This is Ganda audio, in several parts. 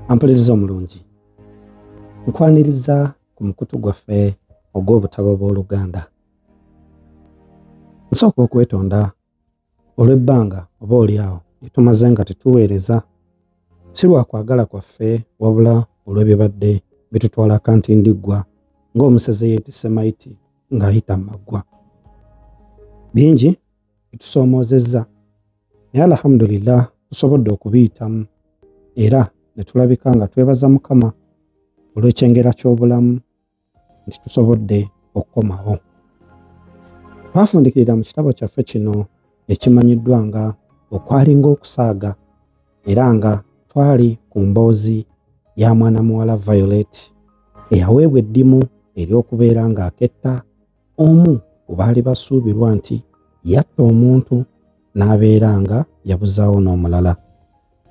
Ampuliriza omulungi, nkwaniriza ku mukutu gwaffe ogw'obutabo bw'Oluganda. Nsooka okwetonda olw'ebbanga oba oli awo lye tumaze nga tetuweereza, si lwa kwagala kwaffe wabula olw'ebibadde bitutwala kantindiggwa ng'omuseze yeetisse mayiti ng'ayita mu maggwa. Bingi bitusoomoozezza, naye alhamdulillah tusobodde okubiyitamu era ne tulabika nga twebaza Mukama olw'ekyengera ky'obulamu nti tusobodde okukomawo. Twafundikirira mu kitabo kyaffe kino ekimanyiddwa nga Okwalinga Okusaaga, era nga twali ku mboozi ya mwana muwala Violet eyaweebwa eddimu ery'okubeera ng'aketta omu ku baali basuubirwa nti yatta omuntu n'abeera nga yabuzaawo n'omulala.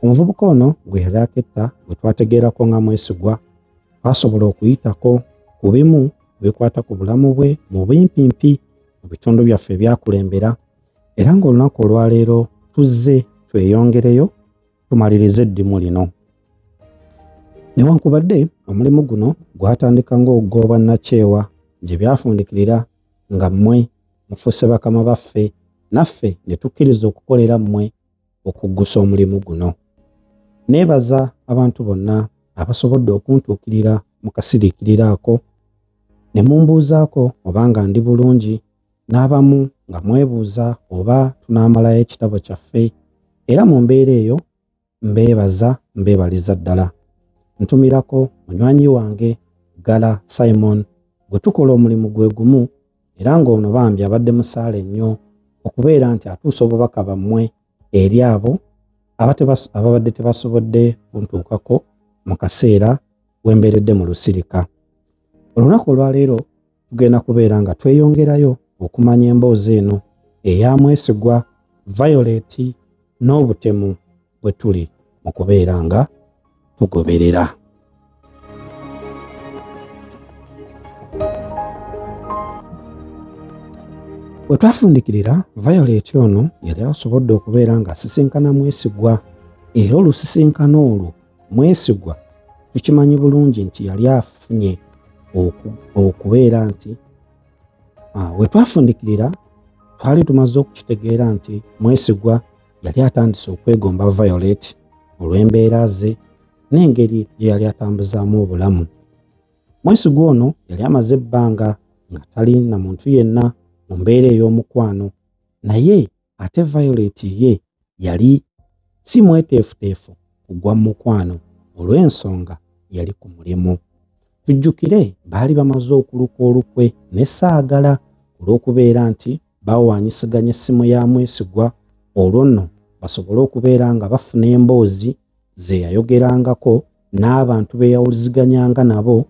Omuvubuka ono gwe yali aketta gwe twategeerako nga Mwesigwa, twasobola okuyitako ku bimu ebikwata ku bulamu bwe mu bimpimpi mu bitundu byaffe ebyakulembera, era ng'olunaku olwaleero tuzze tweyongereyo tumalirize eddimu lino. Newankubadde omulimu guno gwatandika ng'ogw'obwannakyewa gye byafundikirira nga mmwe mufuuse bakama baffe, naffe ne tukkiriza okukolera mmwe okuggusa omulimu guno. Neebaza abantu bonna abasobodde okuntuukirira mu kasiriikiriro ako ne mumbuuzaako oba nga ndi bulungi, n'abamu nga mwebuuza oba tunaamalayo ekitabo kyaffe, era mu mbeera eyo mbeebaza mbeebaliza ddala. Ntumirako munywanyi wange Gala Simon gwe tukola omulimu gwe gumu, era ng'ono bambi abadde musaale nnyo okubeera nti atuusa obubaka bammwe eri abo ababadde tebasobodde kuntuukako mu kaseera wembeeredde mu lusirika. Olunaku olwaleero tugenda kubeera nga tweyongerayo okumanya emboozi eno eya Mwesigwa, Violet n'obutemu bwe tuli mu kubeera nga tugoberera. Bwe twafundikirira, Violet ono yali asobodde okubeera ng'asisinkana Mwesigwa, era olusisinkano olwo Mwesigwa tukimanyi bulungi nti yali afunye okubeera nti we twafundikirira twali tumaze okukitegeera nti Mwesigwa yali atandise okwegomba Violet olw'embeera ze n'engeri gye yali atambuzaamu obulamu. Mwesigwa ono yali amaze ebbanga nga tali na muntu yenna mu mbeera ey'omukwano, naye ate Violet ye yali si mweteefuteefu kugwa mu mukwano olw'ensonga yali ku mulimu. Tujjukire baali bamaze okuluka olukwe ne Saagala olw'okubeera nti bawaanyisiganya essimu ya Mwesigwa, olwo nno basobole okubeera nga bafuna emboozi ze yayogerangako n'abantu be yawuliziganyanga nabo,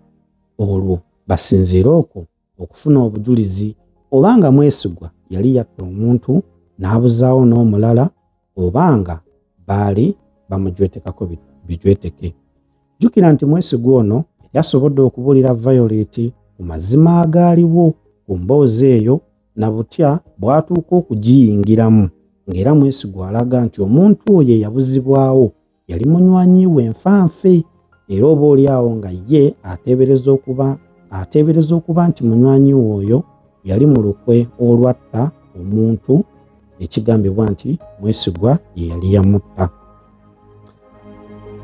olwo basinziire okwo okufuna obujulizi oba nga Mwesigwa yali yatta omuntu n'abuzaawo n'omulala, oba nga baali bamujwetekako bijweteke. Jjukira nti Mwesigwa ono yali asobodde okubuulira Violet ku mazima agaaliwo ku mboozi eyo na butya bw'atuuka okugiyingiramu, ng'era Mwesigwa alaga nti omuntu oyo eyabuzibwawo yali munywanyi we nfanfe, era oba oli awo nga ye ateebereza okuba nti munywanyi we oyo yali mu lukwe olwatta omuntu ekigambibwa nti Mwesigwa ye yali yamutta.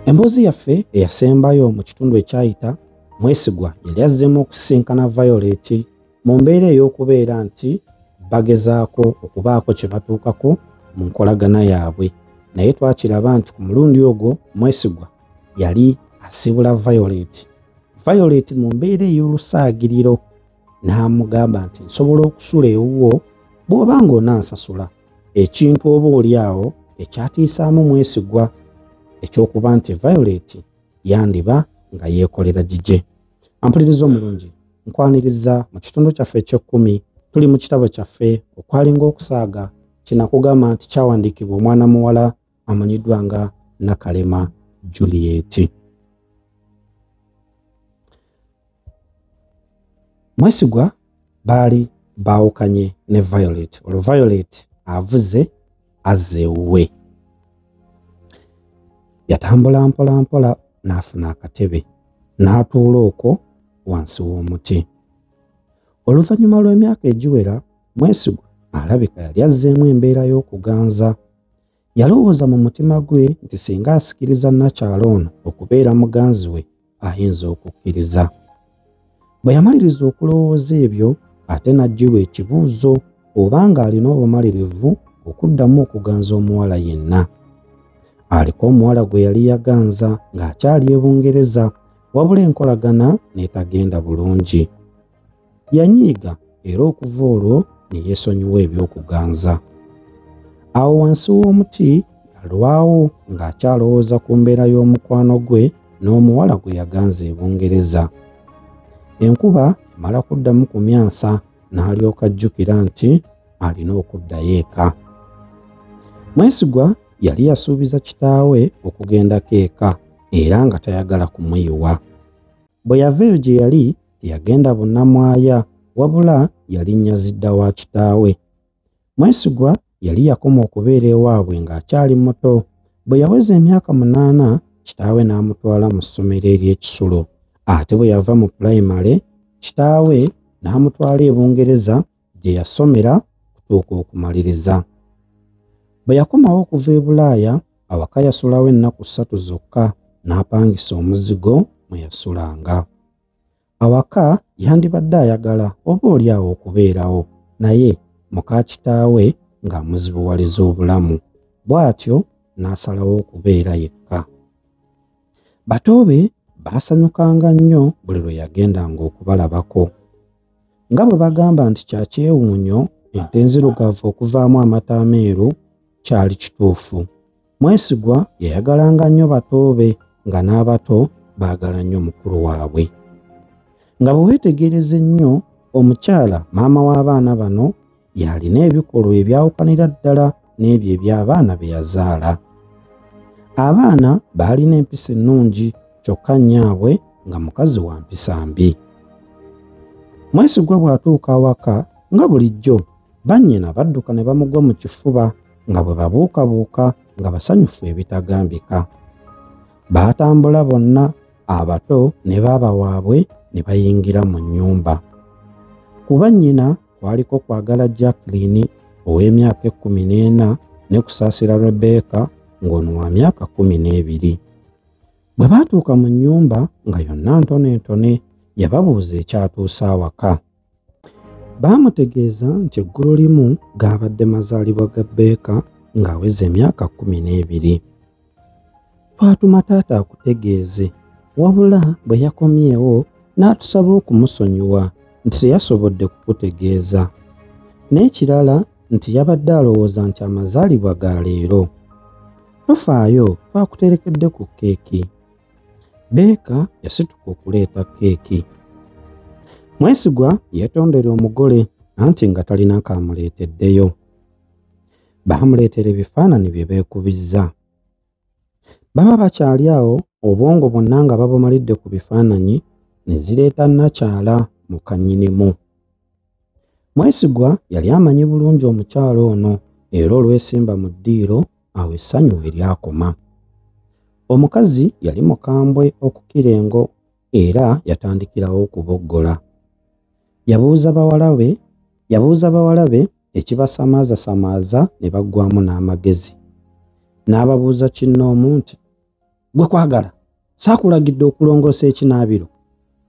Emboozi yaffe eyasembayo mu kitundu ekyayita, Mwesigwa yali azzeemu okusisinkana Violet mu mbeera ey'okubeera nti bagezaako okubaako kye batuukako mu nkolagana yaabwe, naye twakiraba nti ku mulundi ogwo Mwesigwa yali asibula Violet. Violet mu mbeera ey'olusaagiriro n'amugamba nti nsobola okusula ewuwo bw'oba ng'onansasula, ekintu oba oli awo ekyatiisaamu Mwesigwa eky'okuba nti Violet yandiba nga yeekolera gigye. Ampuliriza omulungi, nkwaniriza mu kitundu kyaffe eky'ekkumi. Tuli mu kitabo kyaffe Okwalinga Okusaaga, kinakugamba nti kyawandiikibwa omwana muwala amanyiddwa nga Nakalema Juliet. Mwesigwa baali baawukanye ne Violet. Olwo Violet avuze azze ewuwe. Yatambula mpola mpola n'afuna akatebe n'atuula okwo wansi w'omuti. Oluvannyuma lw'emyaka egiwera, Mwesigwa alabika yali azzeemu embeera y'okuganza. Yalowooza mu mutima gwe nti singa asikiriza nnakyala ono okubeera muganzi we ayinza okukkiriza. Bwe yamaliriza okulowooza ebyo, ate n'ajjirwa ekibuuzo oba ng'alina obumalirivu okuddamu okuganza omuwala yenna. Aliko omuwala gwe yali yaganza ng'akyali e Bungereza, wabula enkolagana n'etagenda bulungi. Yanyiiga era okuva olwo ne yeesonyiwa eby'okuganza. Awo wansi w'omuti yalwawo ng'akyalowooza ku mbeera y'omukwano gwe n'omuwala gwe yaganza e Bungereza. Enkuba emala kuddamu kumyansa n'alyoka ajjukira nti alina okuddayo eka. Mwesigwa yali yasuubiza kitaawe okugendako eka era nga tayagala kumuyiwa. Bwe yava eyo gye yali teyagenda bunnamwaya, wabula yalinnya zidda wa kitaawe. Mwesigwa yali yakoma okubeera ewaabwe ng'akyali muto. Bwe yaweza emyaka 8, kitaawe n'amutwala mu ssomero ery'ekisulo. Ate bwe yava mu pulayimale, kitaawe n'amutwala e Bungereza gye yasomera okutuuka okumaliriza. Bwe yakomawo okuva e Bulaaya, awaka yasulawo ennaku 3 zokka n'apangisa omuzigo mwe yasulanga. Awaka yandibadde ayagala oba oli awo okubeerawo, naye muka kitaawe ng'amuzibuwaliza obulamu, bw'atyo n'asalawo okubeera yekka. Bato be baasanyukanga nnyo buli lwe yagendanga okubalabako. Nga bwe bagamba nti kya kyewuunyo ente enzirugavu okuvaamu amata ameeru, kyali kituufu. Mwesigwa yayagalanga nnyo bato be nga n'abato baagala nnyo mukulu waabwe. Nga bwe weetegereza ennyo, omukyala maama w'abaana bano yalina ebikolwa ebyawukanira ddala n'ebyo eby'abaana be yazaala. Abaana baalina empisa ennungi, kyokka nnyaabwe nga mukazi wa mpisa mbi. Mwesigwa bw'atuuka awaka nga bulijjo, bannyina badduka ne bamugwa mu kifuba nga bwe babuukabuuka nga basanyufu ebitagambika. Baatambula bonna abato ne baaba waabwe ne bayingira mu nnyumba. Ku bannyina kwaliko Kwagala Jacqueline ow'emyaka 14 ne Kusaasira Rebecca ng'ono wa myaka 12. Bwe baatuuka mu nnyumba nga yonna ntonentone, yababuuza ekyatuusa awaka. Baamutegeeza nti eggulo limu gaabadde mazaalibwa ga Beeka ng'aweza emyaka 12. Twatuma taata akutegeeze, wabula bwe yakomyewo n'atusaba okumusonyiwa nti teyasobodde kukutegeeza. N'ekirala nti yabadde alowooza nti amazaalibwa ga leero. Tofaayo, twakuterekedde ku keeki. Beeka yasituka okuleeta keeki. Mwesigwa yeetondera omugole anti nga talina kaamuleeteddeyo. Baamuleetera ebifaananyi bye beekubizza. Baba bakyali awo, obwongo bwonna nga babumalidde ku bifaananyi, ne zireeta nnakyala mu kannyinimu. Mwesigwa yali amanyi bulungi omukyala ono era olwesimba mu ddiiro awo essanyu we lyakoma. Omukazi yali mukambwe okukira engo era yatandikirawo okuboggola. Yabuuza bawala be ekibasamaazasamaza ne baggwamu n'amagezi. N'ababuuza kinnoomu nti, "Gwe Kwagala, saakulagidde okulongoosa ekinaabiro,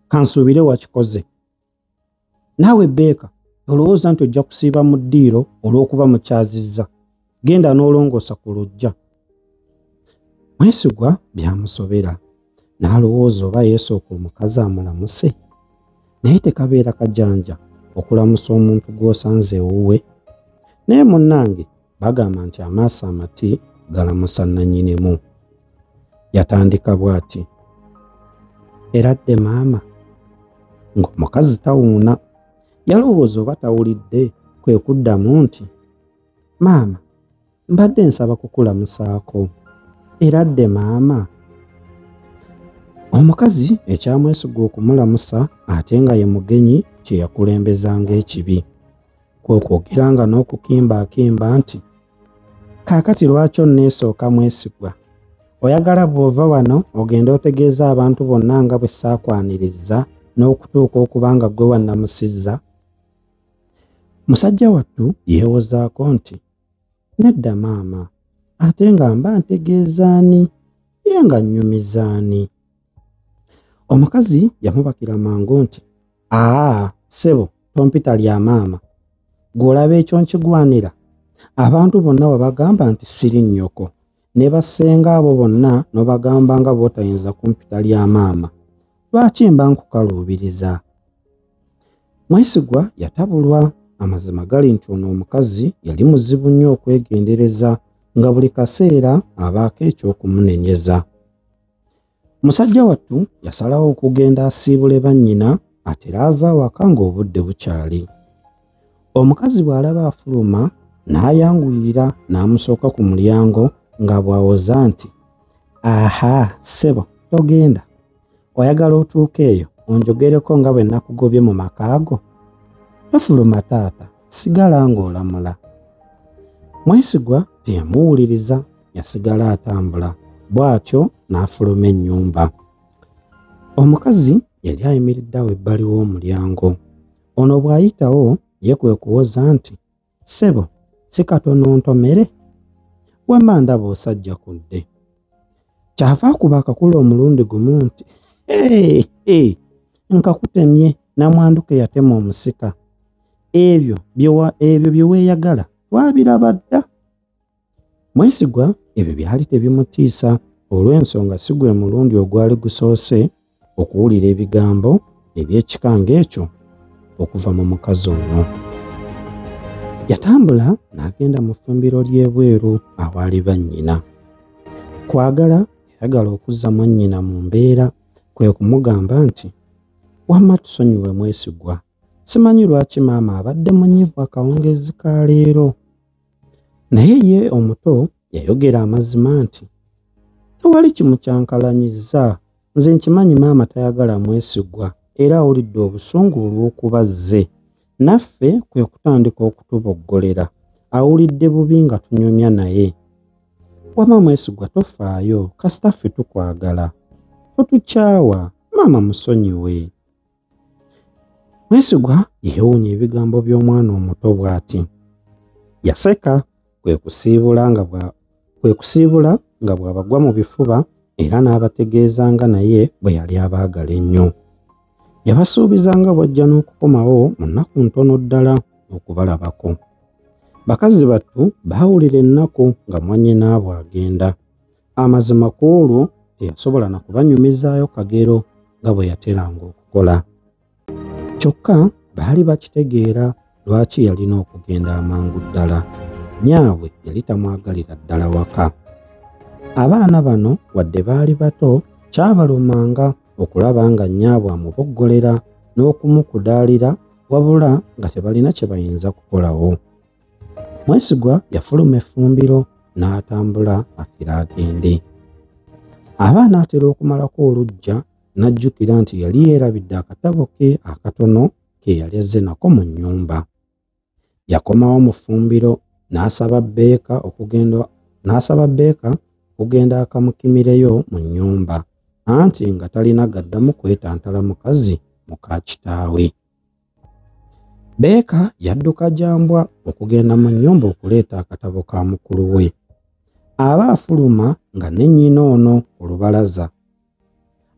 kansuubire wakikoze. Naawe Beeka, olowooza nti ojja kusiiba mu ddiiro olw'okuba mukyazizza, genda n'olongoosa ku luggya." Mwesigwa byamusobera, n'alowooza oba yeesooka omukazi amulamuse. Naye tekabeera kajanja okulamusa omuntu gw'osanze ewuwe. Naye munnange bagamba nti amaaso amati galamusa nnannyinimu. Yatandika bw'ati, "Eradde maama." Ng'omukazi tawuuna, yalowooza oba tawulidde kwe kuddamu nti, "Maama, mbadde nsaba kukulamusaako." "Eradde maama." Omukazi ekyamwesiga okumulamusa ate nga ye mugenyi kye yakulembezanga ekibi. Kwe kwogeranga n'okukimbaakimba nti, kaakati lwaki onneesooka Mwesigwa? Oyagala bw'ova wano ogende otegeeza abantu bonna nga bwe ssaakwaniriza n'okutuuka okuba nga ggwe wannamusizza? Musajja wattu yeewozaako nti, nedda maama, ate nga mba ntegeeza ani, ye nga nnyumiza ani? Omukazi yamubakira mangu nti, aa, ssebo, tompita lya maama. Gw'olaba ekyo nkigwanira. Abantu bonna wabagamba nti siri nnyoko. Ne bassenga abo bonna n'obagamba nga bw'otayinza kumpita lya maama. Lwaki mba nkukaluubiriza? Mwesigwa yatabulwa. Amazima gali nti ono omukazi yali muzibu nnyo okwegendereza nga buli kaseera abaako eky'okumunenyeza. Musajja wattu yasalawo okugenda asiibule bannyina atera ava awaka ng'obudde bukyali. Omukazi bw'alaba afuluma n'ayanguyirira n'amusooka ku mulyango nga bw'awoza nti, aha, ssebo, togenda. Oyagala otuuke eyo onjogereko nga bwe nakugobye mu maka go? Tofuluma taata, sigala ng'olamula. Mwesigwa teyamuwuliriza, yasigala atambula, bw'atyo n'afuluma ennyumba. Omukazi yali ayimiridde awo ebbali w'omulyango. Ono bw'ayitawo ye kwe kuwoza nti, ssebo, si katono ntomere? Wamma ndaba osajja kudde. Kyava akuba akakula omulundi gumu nti, hey, nkakutemye namwandu ke yatema omusika. Ebyo bye weeyagala twabiraba dda. Mwesigwa ebyo byali tebimutiisa olw'ensonga si gwe mulundi ogwali gusoose okuwulira ebigambo eby'ekika ng'ekyo okuva mu mukazi ono. Yatambula n'agenda mu ffumbiro ly'ebweru awaali bannyina. Kwagala yayagala okuzza mwannyina mu mbeera kwe kumugamba nti, wamma tusonyiwe Mwesigwa, simanyi lwaki maama abadde munyiivu akawungeezi ka leero. Naye ye omuto yayogera amazima nti, tewali kimukyankalanyizza, nze nkimanyi maama tayagala Mwesigwa era awulidde obusungu olw'okuba zze. Naffe kwe kutandika okutuboggolera, awulidde bubi nga tunyumya naye. Wamma Mwesigwa tofaayo, kasita ffe tukwagala. Totukyawa, maama musonyiwe. Mwesigwa yeewuunya ebigambo by'omwana omuto bw'ati. Yaseka kwe kusiibula nga bw'abagwa mu bifuba era n'abategeeza nga naye bwe yali abaagala ennyo. Yabasuubiza nga bw'ajja n'okukomawo mu nnaku ntono ddala okubalabako. Bakazi battu baawulira ennaku nga mwannyinaabwe agenda. Amazima ku olwo teyasobola na kubanyumizaayo kagero nga bwe yateranga okukola. Kyokka baali bakitegeera lwaki yalina okugenda amangu ddala. Nnyaabwe yali tamwagalira ddala waka. Abaana bano wadde baali bato kyabalumanga okulaba nga nnyaabwe amuboggolera n'okumukudaalira wabula nga tebalina kye bayinza kukolawo. Mwesigwa yafuluma effumbiro n'atambula atera agende. Aba anaatera okumalako oluggya n'ajjukira nti yali yeerabidde akatabo ke akatono ke yali azze nako mu nnyumba. Yakomawo mu ffumbiro n'asaba Bbeeka okugenda akamukimireyo mu nnyumba, anti nga talina gaddamu kwetantala mukazi muka kitaawe. Bbeeka yadduka jambwa okugenda mu nnyumba okuleeta akatabo ka mukulu we. Aba afuluma nga ne nnyina ono ku lubalaza.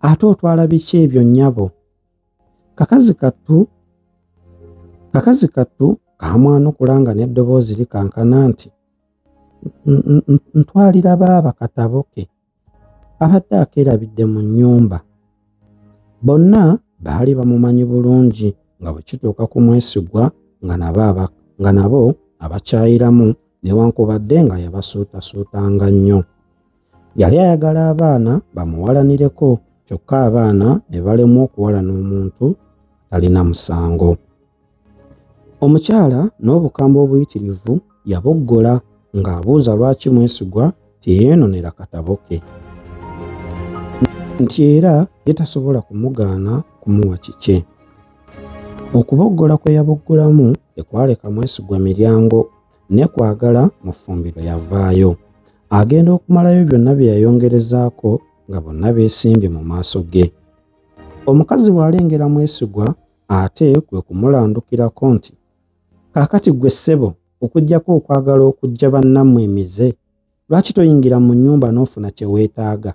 Ate otwala biki ebyo nnyabo? Kakazi kattu kamwanukula nga n'eddoboozi likankana nti, ntwalira baaba katabo ke. Abadde akeerabidde mu nnyumba. Bonna baali bamumanyi bulungi nga bwe kituuka ku Mwesigwa nga nabo abakyayiramu newankubadde nga yabasuutasuutanga nnyo. Yali ayagala abaana bamuwalanireko kyokka abaana ne balemwa okuwalana omuntu atalina musango. Omukyala n'obukambwe obuyitirivu yaboggola ng'abuuza lwaki Mwesigwa teyeenonera katabo ke, nti era ye tasobola kumugaana kumuwa kikye. Okuboggola kwe yaboggolamu tekwaleka Mwesigwa miryango ne kwagala mu ffumbiro yavaayo. Agenda okumalayo byonna bye yayongerezaako nga bonna beesimbye mu maaso ge. Omukazi bw'alengera Mwesigwa ate kwe kumulandukirako nti, "Kaakati ggwe ssebo okuggyako okwagala okuggya bannammwe emize, lwaki toyingira mu nnyumba n'ofuna kye weetaaga?"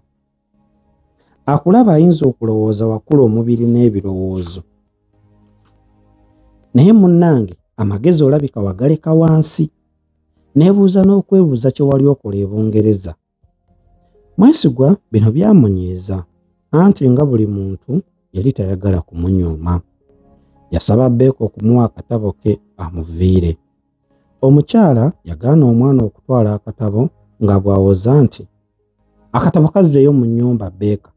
Akulaba ayinza okulowooza wakula omubiri n'ebirowoozo. Naye munnange amagezi olabika wagaleka wansi. Neebuuza n'okwebuuza kye wali okola e Bungereza. Mwesigwa bino byamunyiiza anti nga buli muntu yali tayagala kumunyooma. Yasaba Beeka okumuwa akatabo ke amuviire. Omukyala yagaana omwana okutwala akatabo nga bw'awoza nti, "Akatabo kazzeeyo mu nnyumba Beeka.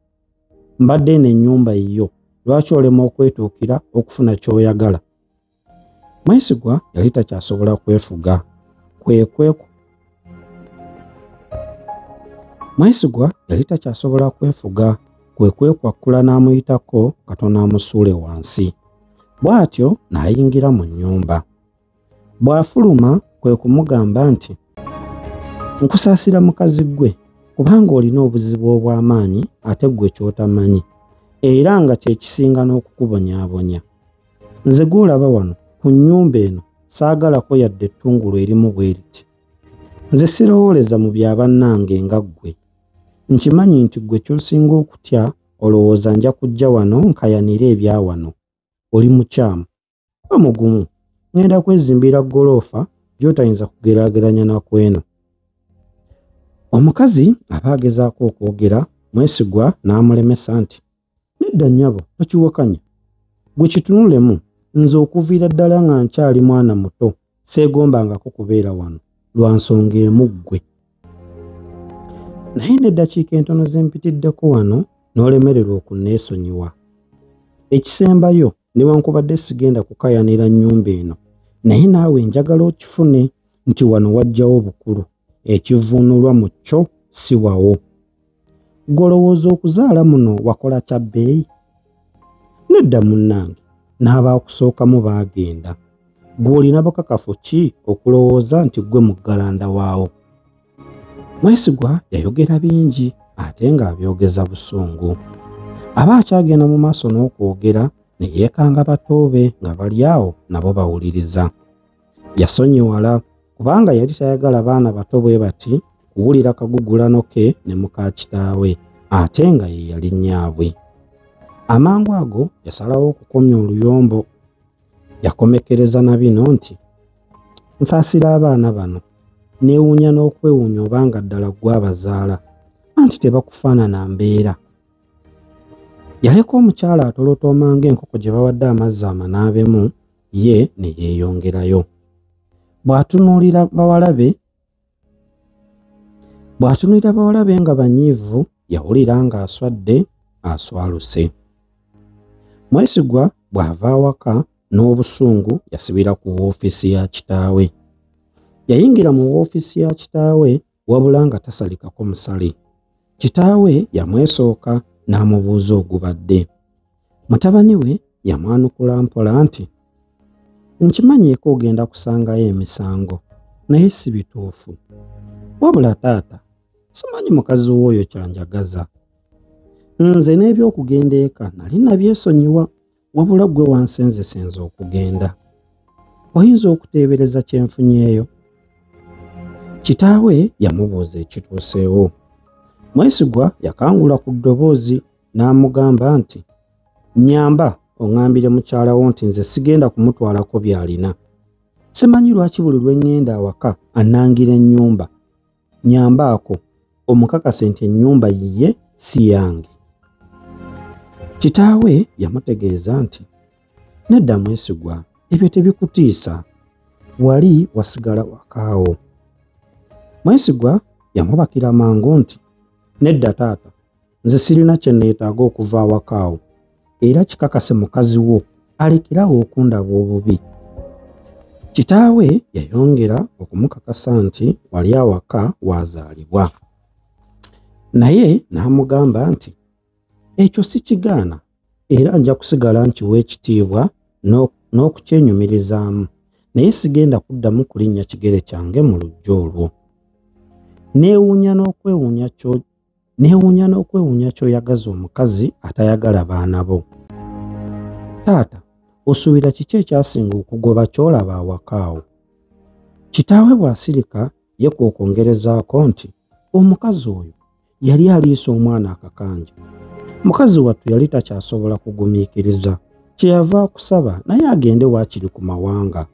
Mbadde eno ennyumba yiyo, lwaki olema okwetuukira okufuna ky'oyagala?" Mwesigwa yali takyasobola kwefuga. Mwesigwa yali takyasobola kwefuga kwe kwekwakkula n'amuyitako katono amusuule wansi. Bw'atyo n'ayingira mu nnyumba. Bw'afuluma kwe kumugamba nti, "Nkusaasira mukazi ggwe kubanga olina obuzibu obw'amaanyi ate ggwe ky'otamanyi era nga kye kisinga n'okukubonyaabonya. Nze gw'olaba wano ku nnyumba eno saagalako yadde ettungulu erimu bwe riti. Nze sirowooleza mu bya bannange nga ggwe. Nkimanyi nti ggwe ky'osinga okutya olowooza nja kujja wano nkayanire ebya wano. Oli mukyamu. Ba mugumu, ŋŋenda kwezimbira ggoloofa gy'otayinza kugeraageranya na kw'eno." Omukazi aba agezaako okwogera, Mwesigwa n'amulemesa nti, "Nedda nnyabo, tokiwakanya. Gwe kitunulemu, nze okuviira ddala nga nkyali mwana muto seegombangako kubeera wano lwa nsonga emu ggwe. Naye n'eddakiika entono ze mpitiddeko wano n'olemererwa okunneesonyiwa. Ekisembayo newankubadde sigenda kukayanira nnyumba eno, naye naawe njagala okifune nti wano wajjawo bukulu, ekivvuunulwa mu kyo si wawo. Ggwe olowooza okuzaala muno wakola kya bbeeyi? Nedda munnange, n'abaakusookamu baagenda. Ggwe olina bukakafu ki okulowooza nti ggwe muggalanda waawo?" Mwesigwa yayogera bingi ate ng'abyogeza busungu. Aba akyagenda mu maaso n'okwogera ne yeekanga bato be nga bali awo nabo bawuliriza. Yasonyiwala kubanga yali tayagala baana bato bwe bati kuwulira kagugulano ke ne muka kitaawe ate nga ye yali nnyaabwe. Amangu ago yasalawo okukomya oluyombo. Yakomekereza na bino nti, "Nsaasira abaana bano, neewuunya n'okwewuunya obanga ddala ggwe abazaala, anti tebakufaanana mbeera." Yaleka omukyala atolotooma ng'enkoko gye bawadde amazzi amanaabemu, ye ne yeeyongerayo. Bw'atunuulira bawala be nga banyiivu, yawulira ng'aswadde aswaluse. Mwesigwa bw'ava awaka n'obusungu yasibira ku woofiisi ya kitaawe. Yayingira mu woofiisi ya kitaawe wabula nga tasalikako musale. Kitaawe yamwesooka n'amubuuza ogubadde. Mutabani we yamwanukula mpola nti, "Nkimanyiiko ogenda kusangayo emisango, naye si bituufu. Wabula taata, simanyi mukazi w'oyo kyanjagaza. Nze n'ebyokugenda eka nali nabyesonyiwa, wabula ggwe wansenzesenze okugenda. Oyinza okuteebereza kye nfunyeeyo?" Kitaawe yamubuuza ekituuseewo. Mwesigwa yakangula ku ddoboozi n'amugamba nti, "Nnyamba oŋŋambire mukyala wo nti nze sigenda kumutwalako by'alina. Simanyi lwaki buli lwe ŋŋenda awaka annangira ennyumba. Nnyambaako omukakase nti ennyumba yiye si yange." Kitaawe yamutegeeza nti, "Nedda Mwesigwa, ebyo tebikutiisa. Wali wasigala wakaawo." Mwesigwa yamubakira mangu nti, "Nedda taata, nze sirina kye neetaaga okuva awakaawo, era kikakase mukazi wo alekerawo okundaba obubi." Kitaawe yayongera okumukakasa nti wali awaka waazaalibwa. Naye n'amugamba nti, "Ekyo si kigaana, era nja kusigala nkiwa ekitiibwa n'okukyenyumirizaamu, naye sigenda kuddamu kulinnya kigere kyange mu luggya olwo. Neewuunya n'okwewuunya ky'oyagaza omukazi atayagala baana bo. Taata, osuubira kiki ekyasinga okugoba ky'olaba awaka awo? Kitaawe bw'asirika ye kwe kwongerezaako nti omukazi oyo yali aliisa omwana akakanja. Mukazi wattu yali takyasobola kugumiikiriza, kyeyava akusaba naye agende waakiri ku mawanga.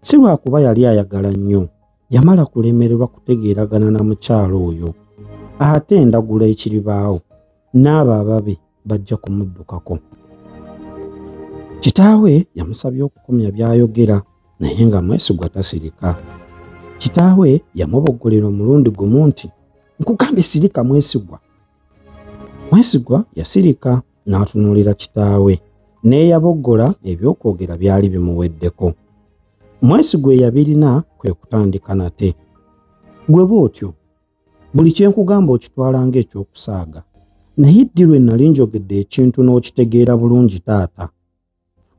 Si lwakuba yali ayagala nnyo, yamala kulemererwa kutegeeragana na mukyala oyo. Ate endagula ekiribaawo, n'abo ababe bajja kumuddukako. Kitaawe yamusabye okukomya by'ayogera, naye nga Mwesigwa tasirika. Kitaawe yamuboggolera omulundi gumu nti, "Nkugambye sirika Mwesigwa." Mwesigwa yasirika n'atunuulira kitaawe, n'eyaboggola ebyokwogera byali bimuweddeko. Mwesigwa eyabirina kwe kutandika nate. "Gwe bw'otyo, buli kye nkugamba okitwala ng'ekyokusaaga, naye ddi lwe nali njogedde ekintu n'okitegeera bulungi taata?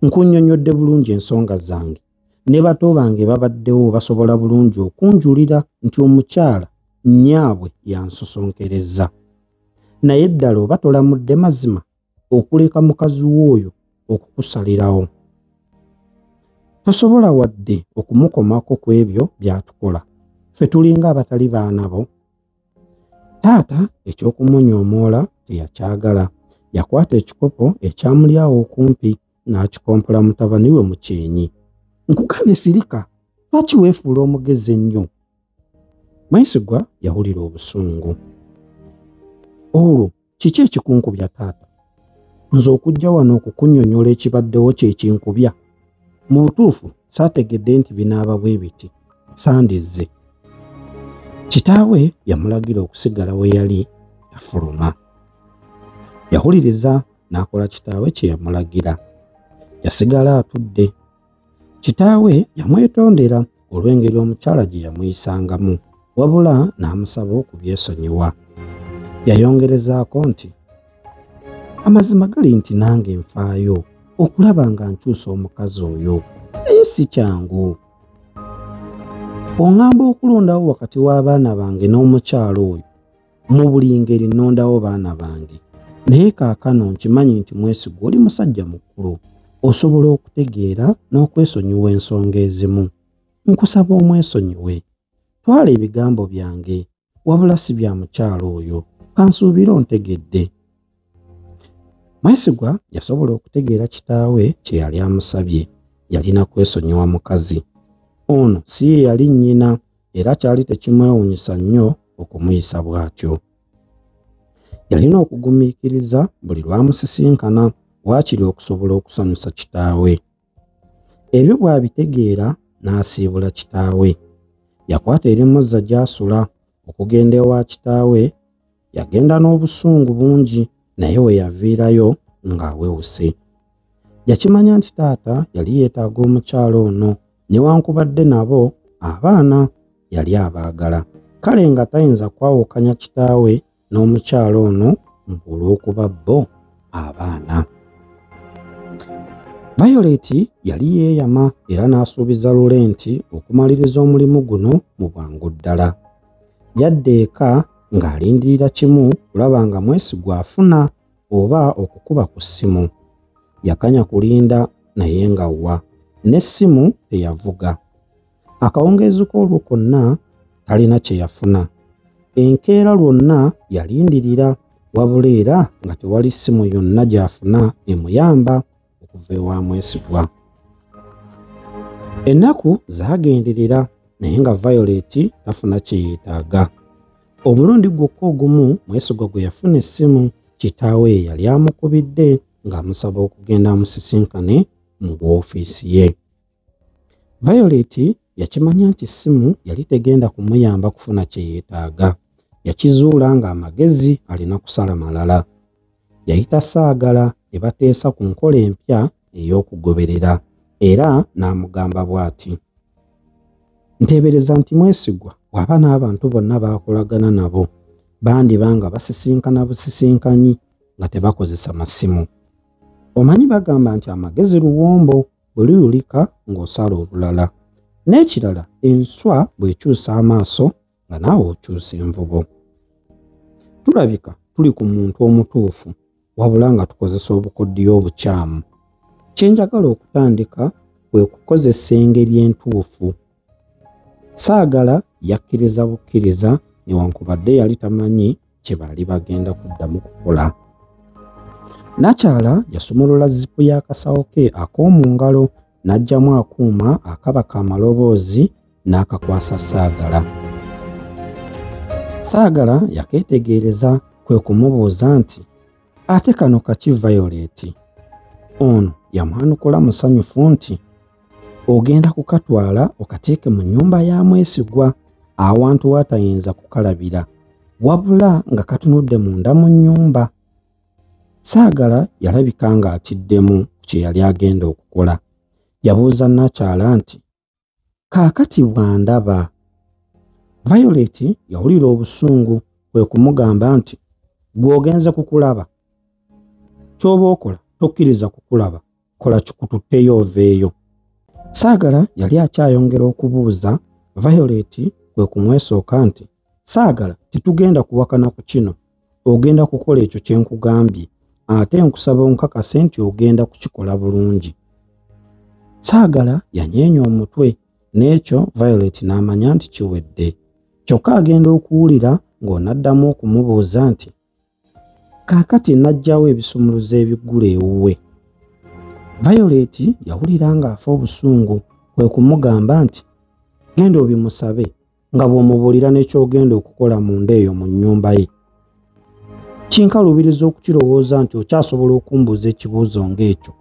Nkunnyonnyodde bulungi ensonga zange, ne bato bange babaddewo basobola bulungi okunjulira nti omukyala nnyaabwe yansosonkereza. Naye ddala oba tolamudde mazima okuleka mukazi w'oyo okukusalirawo. Tosobola wadde okumukomako ku ebyo by'atukola. Ffe tulinga abatali baana bo." Taata eky'okumunyoomoola teyakyagala. Yakwata ekikopo ekyamuli awo okumpi n'akikompola mutabani we mu kyenyi. "Nkugambye sirika, lwaki weefuula omugezi ennyo?" Mwesigwa yawulira obusungu. "Olwo kiki ekikunkubya taata? Nze okujja wano okukunnyonnyola ekibaddewo kye kinkubya. Mu butuufu saategedde nti binaaba bwe biti, sandizze." Kitaawe yamulagira okusigala we yali tafuluma. Yawuliriza n'akola kitaawe kye yamulagira. Yasigala atudde. Kitaawe yamwetondera olw'engeri omukyala gye yamuyisangamu, wabula n'amusaba okubyesonyiwa. Yayongerezaako nti, "Amazima gali nti nange nfaayo okulaba nga nkyusa omukazi oyo, naye si kyangu. Oŋŋamba okulondawo wakati w'abaana bange n'omukyala oyo. Mu buli ngeri nnondawo baana bange, naye kaakano nkimanyi nti Mwesigwa oli musajja mukulu, osobola okutegeera n'okwesonyiwa ensonga ezimu. Nkusaba omwesonyiwe. Twala ebigambo byange, wabula si bya mukyala oyo. Kansuubire ontegedde." Mwesigwa yasobola okutegeera kitaawe kye yali amusabye. Yalina kwesonyiwa mukazi. Ono si ye yali nnyina, era kyali tekimwewuunyisa nnyo okumuyisa bw'atyo. Yalina okugumiikiriza buli lw'amusisinkana waakiri okusobola okusanyusa kitaawe. Ebyo bw'abitegeera n'asiibula kitaawe. Yakwata erimuzza gy'asula okugenda ewa kitaawe. Yagenda n'obusungu bungi, naye we yaviirayo ng'awewuse. Yakimanya nti taata yali yeetaaga omukyala ono, newankubadde nabo abaana yali abaagala. Kale nga tayinza kwawukanya kitaawe n'omukyala ono olw'okuba bo abaana. Violet yali yeeyama era n'asuubiza Lule nti okumaliriza omulimu guno mu bwangu ddala. Yadda eka ng'alindirira kimu kulaba nga Mwesigwa afuna oba okukuba ku ssimu. Yakanya kulinda naye nga wa, n'essimu teyavuga. Akawungeezi k'olwo konna talina kye yafuna. Enkeera lwonna yalindirira, wabula era nga tewali ssimu yonna gy'afuna emuyamba okuva ewa Mwesigwa. Ennaku zaagenderera naye nga Violet tafuna kye yeetaaga. Omulundi gwokka ogumu Mwesigwa gwe yafuna essimu, kitaawe yali amukubidde ng'amusaba okugenda amusisinkane mu woofiisi ye. Violet yakimanya nti essimu yali tegenda kumuyamba kufuna kye yeetaaga. Yakizuula ng'amagezi alina kusala malala. Yayita Saagala ne bateesa ku nkola empya ey'okugoberera, era n'amugamba bw'ati: "Nteebereza nti Mwesigwa bw'aba n'abantu bonna baakolagana nabo bandiba nga basisinkana busisinkanyi nga tebakozesa masimu. Omanyi bagamba nti amagezi luwombo. bwe luyulika ng'osala olulala. N'ekirala, enswa bw'ekyusa amaaso nga naawe okyusa envubo. Tulabika tuli ku muntu omutuufu wabula nga tukozesa obukodyo obukyamu. Kye njagala okutandika kwe kukozesa engeri entuufu. Saagala yakkiriza bukkiriza newankubadde yali tamanyi kye baali bagenda kuddamu kukola. Nakyala yasumulula zipu y'akasawo ke ak'omu ngalo n'aggyamu akuuma akabaka amaloboozi n'akakwasa Saagala. Saagala yakeetegereza kwe kumubuuza nti, ate kano kaki Violet? Ono yamwanukula musanyufu nti, ogenda kukatwala okateeke mu nnyumba ya Mwesigwa awantu w'atayinza kukalabira, wabula nga katunudde munda mu nnyumba. Saagala yalabika ng'atiddemu ku kye yali agenda okukola. Yabuuza Nakyala nti, kaakati bw'andaba? Violet yawulira obusungu kwe kumugamba nti, gw'ogenze kukulaba. Ky'oba okola tokkiriza kukulaba, kola kikututteyo oveeyo. Saagala yali akyayongera okubuuza, Violet kwe kumwesooka nti, Saagala tetugenda kuwakana ku kino, ogenda kukola ekyo kye nkugambye, ate nkusaba onkakase nti ogenda kukikola bulungi. Saagala yanyeenya omutwe n'ekyo Violet n'amanya nti kiwedde. Kyokka agenda okuwulira ng'onaddamu okumubuuza nti, kaakati n'aggyawo ebisumuluzo ebiggula ewuwe. Violet yawulira ng'afa obusungu kwe kumugamba nti, genda obimusabe nga bw'omubuulira n'ekyogenda okukola munda eyo mu nnyumba ye. Kinkalubiriza okukirowooza nti okyasobola okumbuuza ekibuuzo ng'ekyo.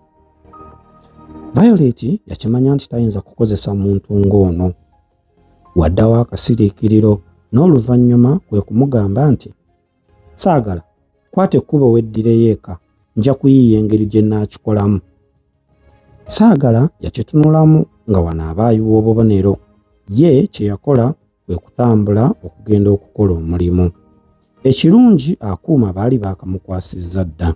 Violet yakimanya nti tayinza kukozesa muntu ng'ono. Waddawo akasiriikiriro n'oluvannyuma kwe kumugamba nti, Saagala, kwata ekkubo weddireyo eka, nja kuyiiya engeri gye nnaakikolamu. Saagala yakitunulamu nga wano aba ayiwa obubonero. Ye kye yakola kwe kutambula okugenda okukola omulimu. Ekirungi akuuma baali baakamukwasizza dda.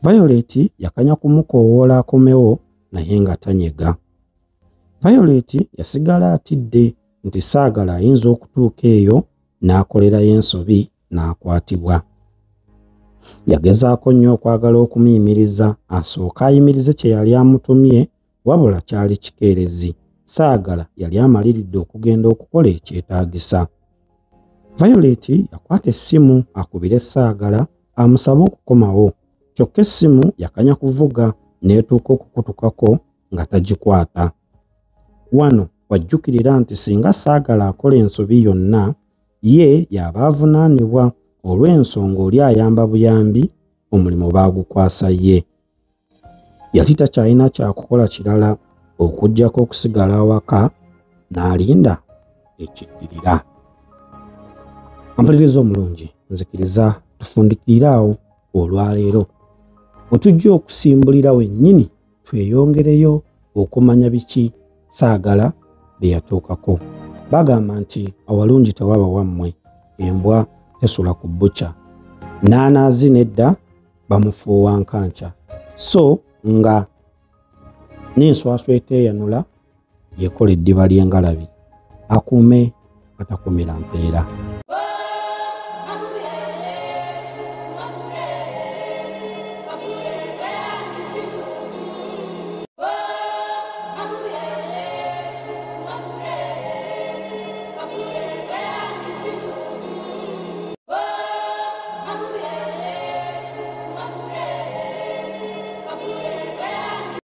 Violet yakanya kumukoowoola akomewo naye nga tanyega. Violet yasigala atidde nti Saagala ayinza okutuuka eyo n'akolerayo ensobi n'akwatibwa. Yagezaako nnyo okwagala okumuyimiriza asooke ayimirize kye yali amutumye, wabula kyali kikeerezi. Saagala yali amaliridde okugenda okukola ekyetaagisa. Violet yakwata essimu akubire Saagala amusabe okukomawo, kyokka essimu yakanya kuvuga n'etuuka okukutukako nga tagikwata. Wano wajjukirira nti singa Saagala akola ensobi yonna, ye y'aba avunaanibwa olw'ensonga oli ayamba buyambi, omulimu baagukwasa ye. Yali takyalina kyakukola kirala okuggyako okusigala awaka n'alinda ekiddirira. Ampuliriza omulungi, nzikiriza tufundikirire awo olwaleero. Otujja okusimbulira wennyini tweyongereyo okumanya biki Saagala bye yatuukako. Bagamba nti awalungi tewaba wammwe, embwa tesula ku bbuca. N'anaazi nedda bamufuuwa nkanca. So nga n'enswaswa eteeyanula yekola eddiba ly'engalabi. Akuume atakumira mpeera.